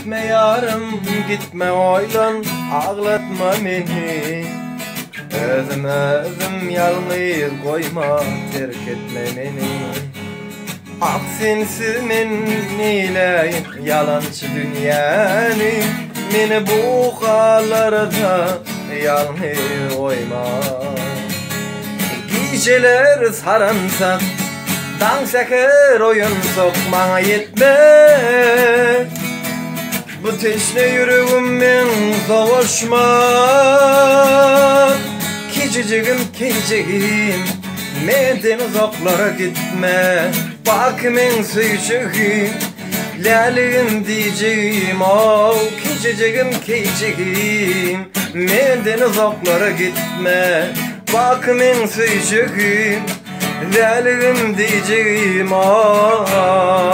Gitme ýarym, gitme oýlan, aglatma meni. Özüm özüm ýalňyz goýma, terk etme meni. Ah sensiz men neýläýin ýalançy dünýäni, Meni bu hallarda ýalňyz goýma. Gijeler saransak, daň säher oýansak maňa ýetme. Bu teşne ýüregim meň sowaşma. Kiçijigim kejegim, menden uzaklara gitme. Baky meň söýjegim, läligim diýjegim, ow, kiçijigim kejegim, menden uzaklara gitme. Baky meň söýjegim, läligim diýjegim, ow.